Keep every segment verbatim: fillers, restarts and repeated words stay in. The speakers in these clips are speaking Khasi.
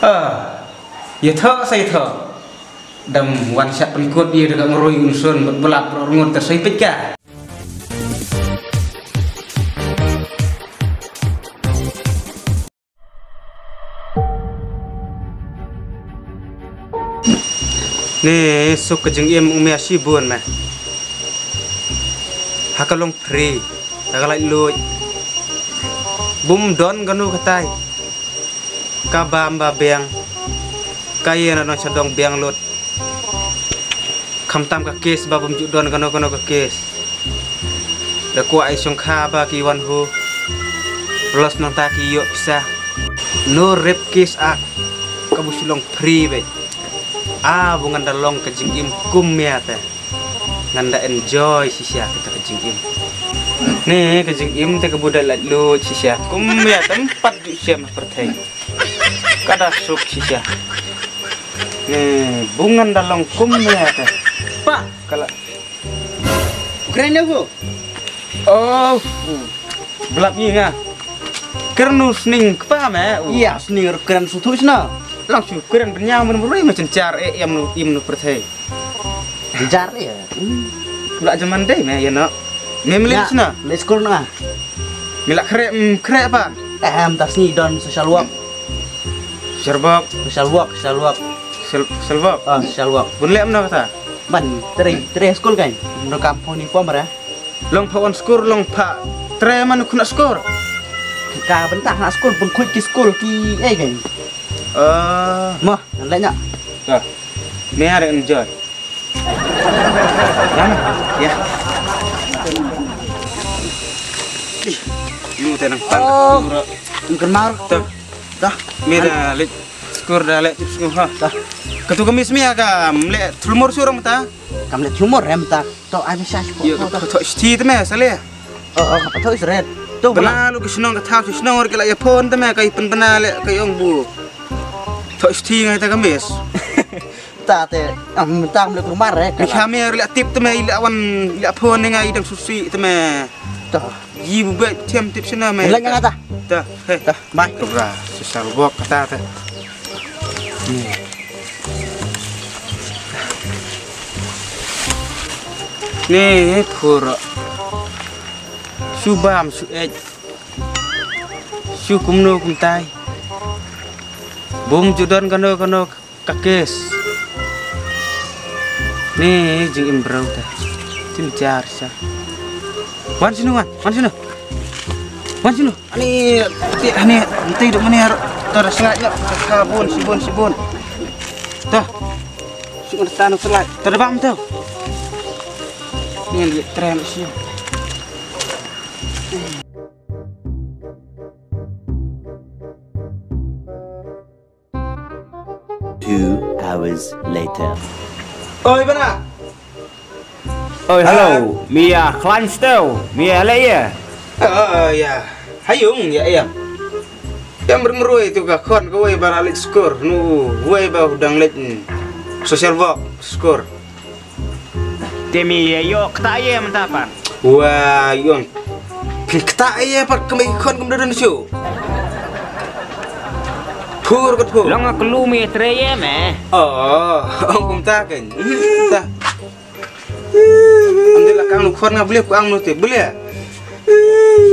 Ah, ïathoh sa ïathoh. Dam wan shat pynkut ïa da ka ngrui un sun bad blap rngut ta sai peit ka. Ne suk ka jingim u mia shibun me. Ha ka long free, ha ka laitluid. Bym don kano katai. Ka bam ba biang. Ka ïa na don sha dong biang lut. Khamtam ka case ba bym ju don kano kano ka case. Da kwah ai shongkha ba ki wan hu. Plus nangta ki ïoh pisa. No rape case act. Ka bu shu long free beit. Ah, bu ngan da long ka jingim kum mia te. Ngan da enjoy shisha kita ka jingim. Ne ka jingim te ka bu da laitluid shisha. Kum mia te em pat ju shem pyrthei. Ka da suk shisha. Ne bu ngan da long kum mia te. Pa, kala. Kren ïa u. Oh. Blap ngi nga. Kren u sning kpa me. Ïa, sning kren shu thuh shna. Lang shu kren bynñiaw men murui me chenchar e em nu im nu pyrthei. Jar ïa. La jaman dei me ïa no. Me mlin shna. Me skul na. Me la kre, mm, kre pan. Em, ta sngi don social work. Social work. Social work, social work. Social work. Ah, social work. Bun lem no kata. Ban, tre, tre skul kan. No kam poni pom ra. Long pha wan skur long pha tre man khun skur. Ka bynta na skur bun khuid ki skur ki ei kan. Ah. Mo, nan leh nya. Ka. Me are enjoy. Ya, ya. Ih, lu tenang. Oh. Lu ra. Engker mar. Tuh. Dah. Me da leh skur da leh tip skur ha. Dah. Katu ka mis me ka leh thlumur surong ta. Kam leh thlumur rem ta. To ai message ko. Yo ka photo sti te me sale. Oh, oh, ka photo is red. To bana lu ki shnong ka thap shnong or ki la ya phone te me ka i pen bana leh ka yong bu. Photo sti ngai ta ka mis. Ta te am ta am leh rumah re. Ni kha me leh tip te me i leh wan leh phone ngai dang susi te me. To. Yi bu bet thiam tip sina me. Leh ngai ta. Ta. He. Ta. Bye. Kobra, social work kata te. Ni. Ni phur. Shu bam shu ej. Shu kumno kumtai. Bum ju don kano kano ka kes. Ni jingim brau ta. Tin jar sa. Wan sini wan, wan sini. Wan sini. Ani ti ani ti duk mani har tar sengak nya. Ka bun sibun sibun. Tah. Sibun tanu selai. Terbang tu. Ni dia tram sini. Two hours later. Oi bana. Oi hello. Mia klan stew. Mia le ya. Oh ya. Hayung ya ya. Yang bermerui tu ka khon ka wei ba la leit skur nu wei ba dang leit social work skur. Te mi ïa ïoh kata ïa mynta pan. Wa ïoh. Phi kata ïa pat kemai khon kum dodon shu. Phur kat phur. Long ak lu mi tre ïa me. Oh, ong kumta kan. Ta. Amdila kang lu khon nga beli ku ang nu te beli.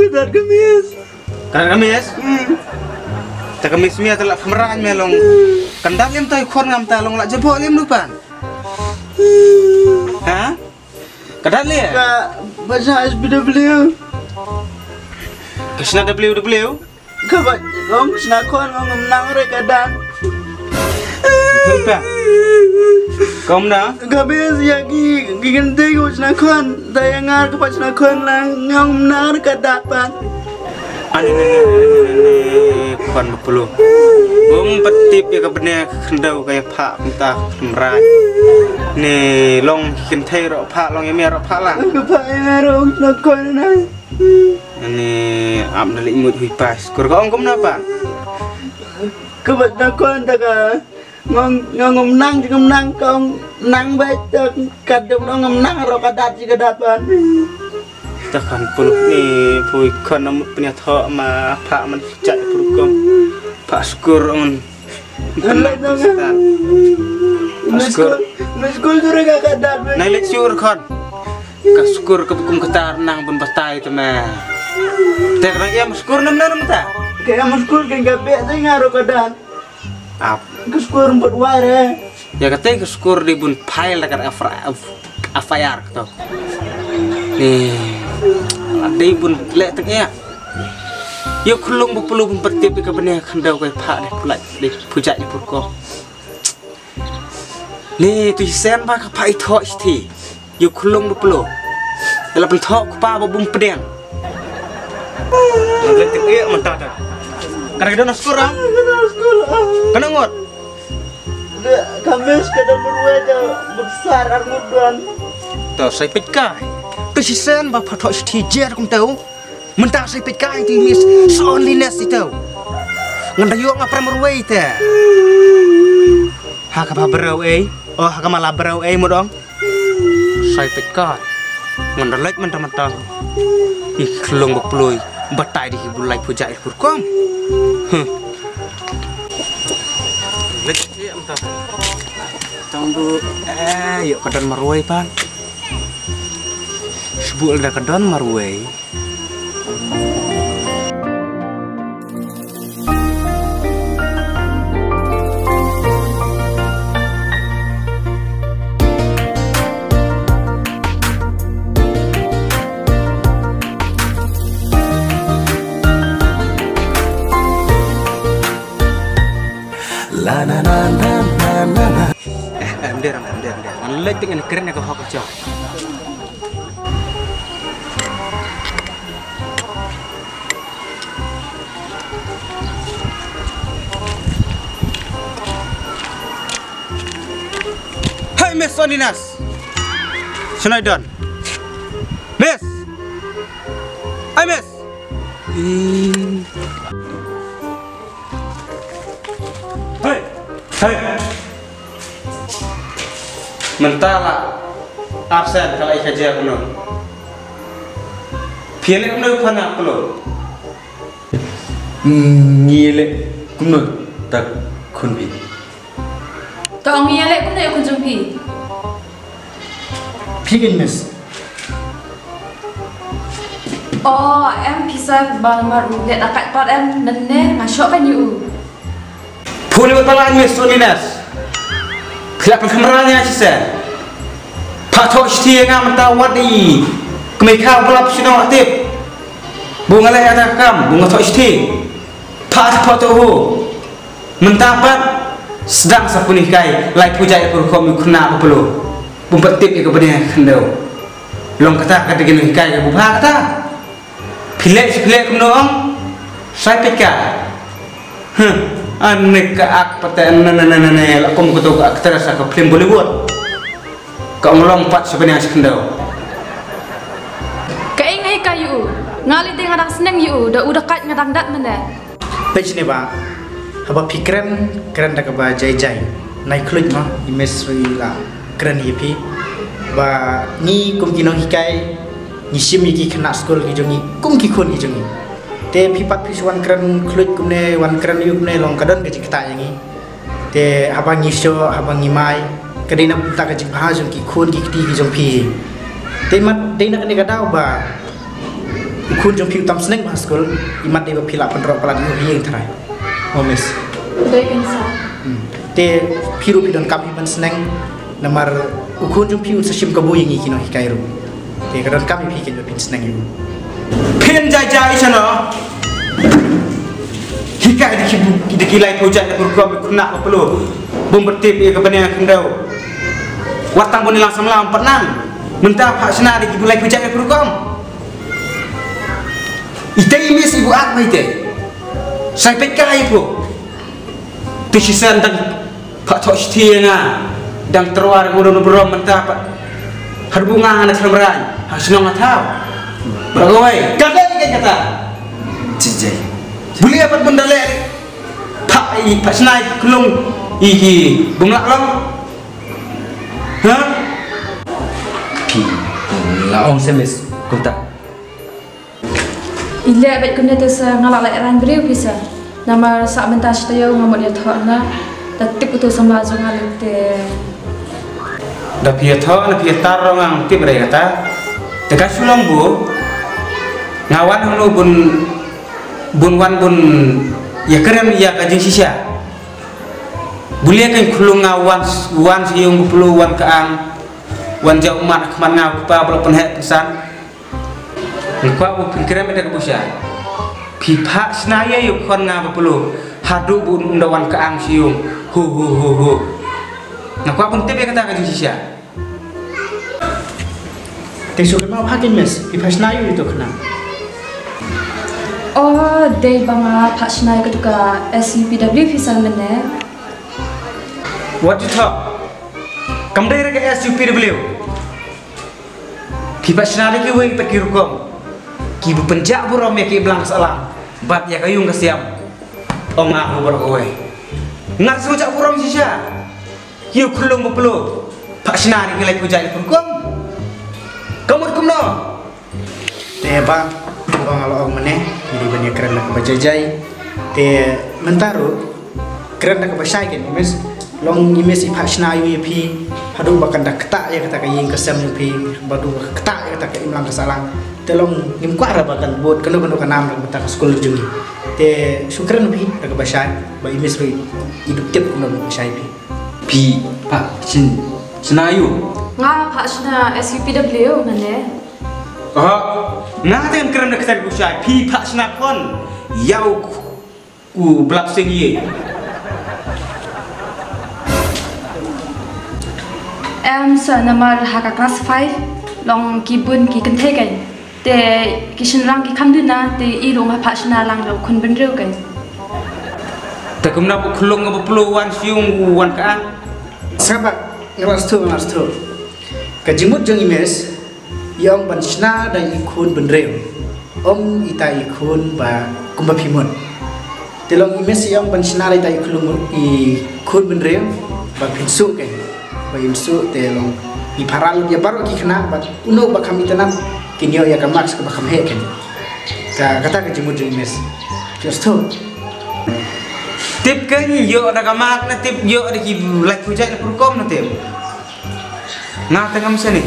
Dat kemis. Kan ka mis? Hmm. Ta ka mis mia ta la khamran me long. Kan dat lem ta khon ngam ta long la jabo lem nu pan. Ha? Ka dat le? Ka ba sa S B W. Ka sna W W. Ka ba long sna khon ngam nang re ka dat. Ka um na? Ka mis ya ki ki kan te ko sna khon. Da ya ngar ka ba sna khon lang ngam nang re ka dat pan. Ani ne ne ne ne ne ne khon bapulu. Bung patip ya ka bne ka khendau ka ya pha mynta khamrai. Ne long kynthei ro pha long ya mia ro pha lang. Ka pha ya ro na khon na. Ani ap dalik mut hui pas. Kur ka ong kum na pa. Ka bat na khon ta ka. Ngong ngong ngom nang jingom nang kong nang bai tak kadem nong ngom nang ro kadat ji kadat pan. Takan puluh ni pui kon nam punya tho ma pha man chai purkom pha skur on. Ngan leit nong. Ka skur. Ngan skul jure ka ka dad. Nai leit skur khon. Ka skur ka bukum kata nang bun batai te me. Te ka nang em skur nam nam ta. Ka em skur ka ka be te nga ro ka dad. Ap. Ka skur mbot wai re. Ya kata ka skur di bun pile da ka F I R kata. Ni. Di bun lek teng ya. Ïa khunlung ba pulu bun pyrtip ïa ka bneng khyndew kai pha dei pulai dei pujat ïa purkom. Ni tu sen ba ka pha i thoh shithi. Ïa khunlung ba pulu. Ïa la pynthoh kpa ba bun pdeng. Nang leit teng ïa mynta ta. Ka dang don skul ah. Ka nang ngot. Ka mes ka dang marwei da bun sar ar ngut don. To sai peit kai. Tu sen ba pha thoh shithi jer kum tau. Mynta sa peit kai tu i Miss Loneliness itu. Ngan da ïoh nga pram marwei te. Ha ka ba brau ei. Oh ha ka mala brau ei mudong. Sa peit kai. Ngan da leit mynta mynta. Ih khunlung ba pulu batai di ki bulai pujat ïa purkom. Huh. Leit ïa mynta. Tang du eh ïoh ka don marwei pan. Sbu da ka don marwei. La na na na na na. Eh, em der, em der, em der. Ngan leit pyngan kren ïa ka hok ka jong. Hey, Miss Loneliness. Shano i don? Miss. Hey, Miss. Hey. Hey. Mynta la absent ka la i ka jia kumno. Phi leh kumno pha na plo. Ngi leh kumno ta khun phi. Ta ong ngi leh kumno ïa khun jong phi. Phi kin miss. O em phi sa ba mar u leh da kat pat em nenne nga shoh kan ïa u. Phu ni ba la ngi suni nas. Phi la pynkham ra nia shisha. Pha thoh shithi ïa nga mynta wat i. Kmie kha ba la phi shnong la tip. Bu nga leh ïa ta kam bu nga thoh shithi. Pha thoh thoh hu. Mynta pat sdang sa puni hikai lai puja ïa pyrkhom ïa u khynnah ba plo. Bym pat tip ïa ka bneng khyndew. Long kata ka dei ka hikai ka bu bha kata. Phi leh shi phi leh kumno ong. Sai peit ka. Huh. Ane ka ak pate ne ne ne ne ne la kum kato ka actress ka film Bollywood. Ka ong long pat shi bneng shi khyndew. Kaei nga hikai ïa u. Nga lei te nga dang sneng ïa u da u da kait nga dang dat mynne. Peit shane ba haba phi kren kren da kaba jai jai. Nai khluit ma i Miss Sri la kren ïa phi ba ngi kum ki nonghikai ngi shim ïa ki khynnah skul ki jong ngi kum ki khun ki jong ngi. Te phi pat phi shu wan kren khluit kumne wan kren ïa u kumne long ka don ka jingktah ïa ngi. Te haba ngi shoh haba ngi mai ka dei na bynta ka jingbha jong ki khun ki kti ki jong phi. Te mat dei na kane ka daw ba u khun jong phi u tam sneng bha skul, i mat dei ba phi lah pynroh palat ïa u ha ïing tharai. Mo miss. Dei kan sa. Hmm. Te phi ruh phi donkam phi ban sneng namar u khun jong phi un sa shim kabu ïa ngi ki nonghikai ruh. Te ka donkam ïa phi kin ba phin sneng ïa u. Phin jai jai shano. Hikai da ki bu, da ki lai phew jait da pyrkhat ïa u khynnah ba plo. Bym pat tip ïa ka bneng khyndew. Wat tang bun i lang samla ym pat nang. Mynta phah shna da ki bu lai phew jait da pyrkhat. Ite i miss i bu ak ma ite. Sai peit ka ïa pho. Te shisien dang phah thoh shithi ïa nga dang tyrwa ruh nga don burom mynta pat. Haduh ba nga hana khlem rai ha shnong ha thaw. Bra kawei ka dei ka kata. Jijai. Buli apat bun da leh. Phah i phah shnai klung i ki bym lah long. Ha? Phi la ong sms kumta. I leh bad kumne te sa nga la leh rang briew phi sa. Namar sa mynta shi taïew nga mut ïathoh na. Tip uto samla jong nga leh te. Da phi ïathoh ne phi ïatar ruh ngam tip re kata. Te ka shu long bu. Nga wan hangno bun, bun wan bun ïakren ïa ka jingshisha. Bun leh ka khulung nga wan, wan sha ïing baplo wan ka ang. Wan jaw mat khmat nga u kpa ba la pynheh pynsan. Nga kwah ba phin kren beit da ka bushai. Phi phah shna ïa u khun nga baplo haduh ba un da wan ka ang sha ïing. Hu hu hu hu. Nga kwah ban tip ïa kata ka jingshisha. Te shu kynmaw bha kein miss, phi phah shna ïa u ito khynnah? Oh, dei ba nga phah shna ïa katu ka S U P W phi sngewthuh mynne. What you talk? Kam dei re ka S U P W. Ki phah shna da kiwei pat ki rukom. Ki ba pynjah burom ïa ki imlang sahlang bad ïa ka ïung ka sem. Ong nga ho baroh kawei. Nga sngew jah burom shisha. Ïa u khunlung baplo phah shna da ki lait pujai lait prukom. Ka mut kumno? Te ba, ba nga la ong mynne, ngi dei ban ïakren da kaba jai jai. Te mynta ruh kren da kaba shai kein, i miss. Long i miss i phah shna ïa u ïa phi haduh ba kan da ktah ïa kata ka ïing ka sem ïa phi, ba haduh ba ka ktah ïa kata ka imlang ka sahlang. Te long ngim kwah re ba kan bud kano kano ka nam da kata ka skul jong ngi. Te shu kren phi da kaba shai ba i miss ruh i dup tip kumno ba shai phi. Phi phah shin, shna ïa u? Nga phah shna S U P W mynne. Aha, nga te ngan kren da ka style ba shai. Phi phah shna khun ïa u, u Blap Sing ïa. Em, sa namar ha ka class five long ki bun ki kynthei kein. Te ki shynrang ki kham duna, te i ruh nga phah shna lang da u khun bynriew kein. Te kumno ba u khunlung baplo wan sha ïung u wan ka ang? Sngap bha, nga la sngewthuh, nga la sngewthuh. Ka jingmut jong i miss, i ong ban shna da i khun bynriew. Ym ita i khun ba kumba phi mut. Te long i miss i ong ban shna da ita i khun, i khun bynriew ba phin suk kein. Ba im suk te long i pharal ïa baroh ki khynnah bad uno ba kham itynnad kin ïoh ïa ka marks kaba kham heh kein. Ka, kata ka jingmut jong i miss. Just to. Tip kein ïoh da ka mark ne tip ïoh da ki lait pujai lait prukom ne tip. Nga te ngam shane.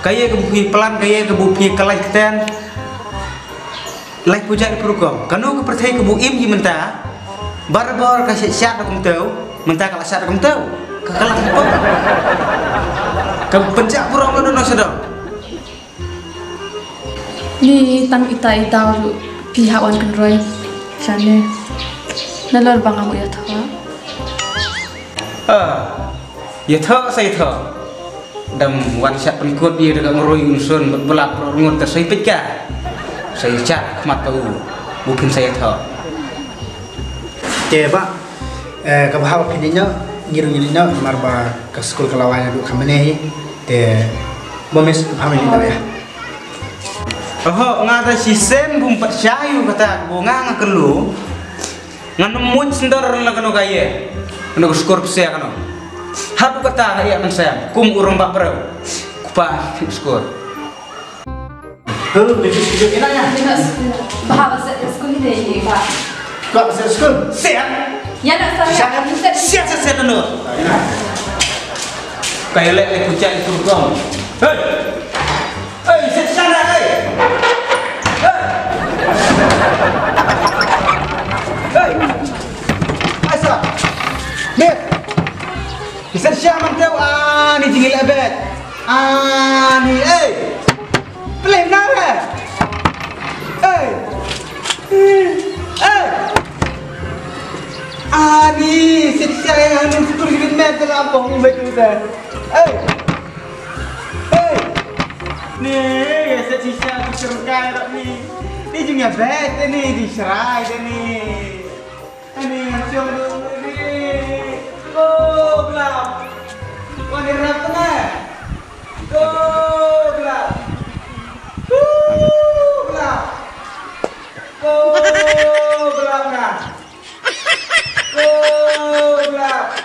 Kaei kaba phi plan, kaei kaba phi ka lait ktien. Lait pujai lait prukom. Kano ka pyrthei kaba im hi mynta. Barabor ka shet shet da kumto. Mynta ka la shet da kumto. Ka, ka la kumto. Ka pynjah burom la dono sha dong. Ni tang ita i daw ruh phi hap wan kynroi shane. Nalor ba nga mut ïathoh. Ah, ïathoh sa ïathoh. Dang wan sha pynkut ïa da ka ngroi un sun bad blap rngut ta sa ïa peit ka. Sa ïa chah khmat ta u. Bu phin sa ïathoh. Te ba, eh, kaba hap phin ïa ngi ruh ngin ïa namar ba ka skul ka la wai naduh kham mynne hi. Te ba miss ba phin ïa. Oho, nga ta shisien bym pat shai u kata, ba nga nga kyllu. Ngan ym mut sendor la kano ka ïa. Kano ka skur pisa kano. Hap u kata nga ïa kan sem kum u rangbah briew. Kupa ki skur. Halo, bisu bisu ina ya. Ina baha ba set skul ni dei ba. Kau set skul? Set. Ya nak saya. Set set set no. Kayak lek lek kucak itu kau. Hei. Hei, set sana hei. Hei. Hei. Asa. Mir. Set sha man teu ani jingil abet. Ani, hei. Play nara. Hei. Hei. Ani, sit saya anu seperti met dalam bong baik tu dah. Hei. Hei. Ni, ya set sisa tu serkai rak ni. Ni jingnya bet ni di serai ni. Ani, siang dulu ni. Oh, gelap. Kau ni rap tengah. Go, Blap. Go, Blap. Go, Blap, nah. Go, Blap.